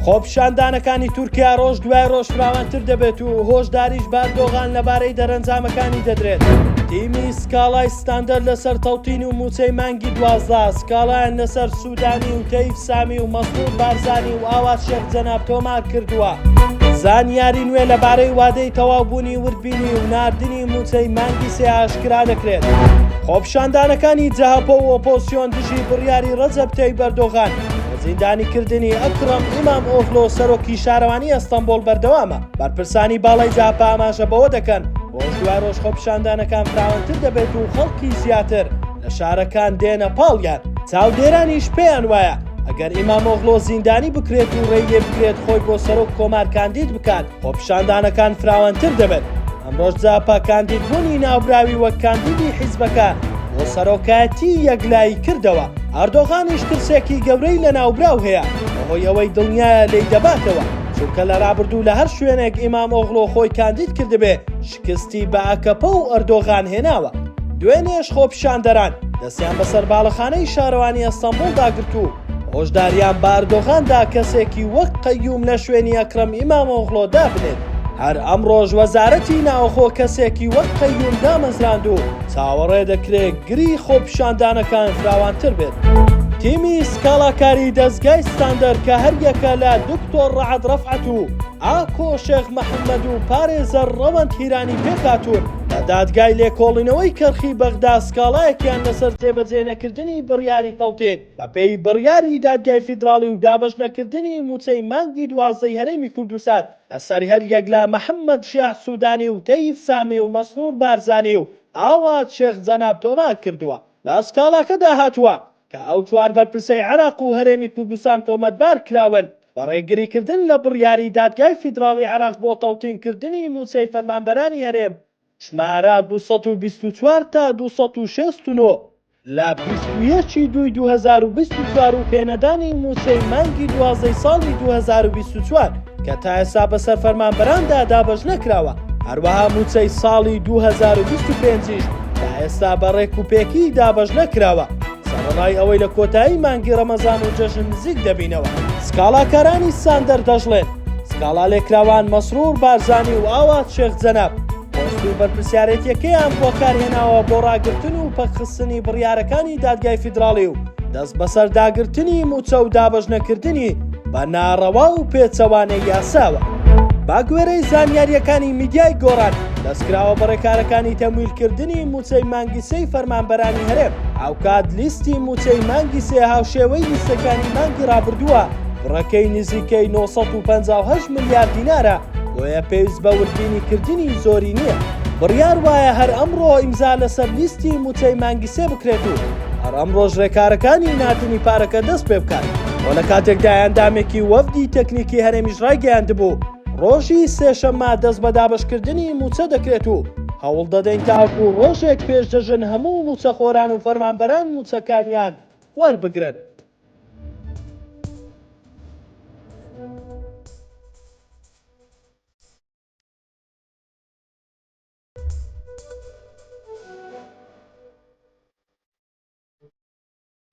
خۆپیشاندانەکانی تورکیا ڕۆژ دوای ڕۆژ فراوانتر دەبێت و هۆشداریش بە ئەردۆغان لەبارەی دەرەنجامەکانی دەدرێت. تیمی سکاڵای ستاندەر لەسەر تەوتین و مووچەی مانگی 12 سکاڵایان لەسەر سوودانی و تەیف سامی و مەسرور بارزانی و ئاوات شێخ جەناب تۆمار کردووە. زانیاری نوێ لەبارەی وادەی تەواوبوونی وردبینی و ناردنی مووچەی مانگی سێ ئاشکرا دەکرێت. خۆپیشاندانەکانی جەهەپە و ئۆپۆزسیۆن دژی بڕیاری ڕەجەب تەیب ئەردۆغان بۆ زیندانیکردنی ئەکرەم ئیمام ئۆغلۆ سەرۆکی شارەوانی ئەستەنبوڵ بەردەوامە. بەرپرسانی باڵای جەهەپە ئاماژە بەوە دەکەن، ڕۆژ دوای ڕۆژ خۆپیشاندانەکان فراوانتر دەبێت و خەڵکی زیاتر لە شارەکان دێنە پاڵیان. چاودێرانیش پێیان وایە ئەگەر ئیمامئۆغلۆ زیندانی بکرێت و ڕێی لێ بگرێت خۆی بۆ سەرۆک کۆمار کاندید بکات، خۆپیشاندانەکان فراوانتر دەبن. ئەمڕۆش جەهەپە کاندیدبوونی ناوبراوی وەک کاندیدی حیزبەکە بۆ سەرۆکایەتی یەکلایی کردەوە. ئەردۆغانیش ترسێکی گەورەی لە ناوبراو هەیە بەهۆی ئەوەی دڵنیایە لێی دەباتەوە، چونکە لە رابردوو لە هەر شوێنێک ئیمامئۆغلۆ خۆی کاندید کردبێ شکستی بە ئەکەپە و ئەردۆغان هێناوە. دوێنێش خۆپیشاندەران دەستیان بەسەر باڵەخانەی شارەوانی ئەستەنبوڵدا گرت و هۆشداریان بە ئەردۆغان دا کەسێکی وەک قەیوم لە شوێنی ئەکرەم ئیمامئۆغلۆ دابنێت. هەر ئەمڕۆش وەزارەتی ناوخۆ کەسێکی وەک قەیوم دامەزراند و چاوەڕێ دەکرێت گری خۆپیشاندانەکان فراوانتر بێت. تیمی سکاڵاکاری دەزگای ستاندەر کە هەریەکە لە دکتۆر ڕەعد ڕەفعەت و ئاکۆ شێخ محەمەد و پارێزەر ڕەوەند هیرانی پێکهاتوون، لە دادگای لێکۆڵینەوەی کەرخی بەغدا سکاڵایەکیان لەسەر جێبەجێنەکردنی بڕیاری تەوتین بەپێی بڕیاری دادگای فیدراڵی و دابەشنەکردنی مووچەی مانگی دوازدەی هەرێمی کوردستان لەسەر هەریەک لە محەمەد شیاع سودانی و تەیف سامی و مەسرور بارزانی و ئاوات شێخ جەناب تۆمار کردووە. لە سکاڵاکەدا هاتووە کە ئەو چوار بەرپرسەی عێراق و هەرێمی کوردستان تۆمەتبار کراون بە ڕێگریکردن لە بڕیاری دادگای فیدراڵی عێراق بۆ تەوتینکردنی مووچەی فەرمانبەرانی هەرێم ژمارە 224 تا 269 لە 21 ی دووی 2024 و پێنەدانی مووچەی مانگی دوازدەی ساڵی 2024 کە تا ئێستا بەسەر فەرمانبەراندا دابەش نەکراوە، هەروەها مووچەی ساڵی 2025 یش تا ئێستا بە ڕێکوپێکی دابەش نەکراوە، سەرەڕای ئەوەی لە کۆتایی مانگی ڕەمەزان و جەژن نزیک دەبینەوە. سکاڵاکارانی ساندەر دەشڵێن، سکاڵالێکراوان مەسرور بارزانی و ئاوات شێخ جەناب پۆست و بەرپرسیارێتیەکەیان بەکارهێناوە بۆ ڕاگرتن و پەکخستنی بڕیارەکانی دادگای فیدراڵی و دەستبەسەرداگرتنی مووچە و دابەشنەکردنی بە ناڕەوا و پێچەوانەی یاساوە. بەگوێرەی زانیارییەکانی میدیای گۆڕان، دەستکراوە بە ڕێکارەکانی تەمویلکردنی مووچەی مانگی سێی فەرمانبەرانی هەرێم، هاوکات لیستی مووچەی مانگی سێ هاوشێوەی لیستەکانی مانگی ڕابردووە، بڕەکەی نزیکەی 958 ملیار دینارە، بۆیە پێویست بە وردبینیکردنی زۆری نییە. بڕیار وایە هەر ئەمڕۆ ئیمزا لەسەر لیستی مووچەی مانگی سێ بکرێت و هەر ئەمڕۆش رێکارەکانی ناردنی پارەکە دەست پێ بکات. ئەوە لە کاتێکدایە ئەندامێکی وەفدی تەکنیکی هەرێمیش رایگەیاندبوو، رۆژی سێشەممە دەست بە دابەشکردنی مووچە دەکرێت و هەوڵ دەدەین تاوەکو رۆژێک پێش جەژن هەموو مووچەخۆران و فەرمانبەران مووچەکانیان وەربگرن.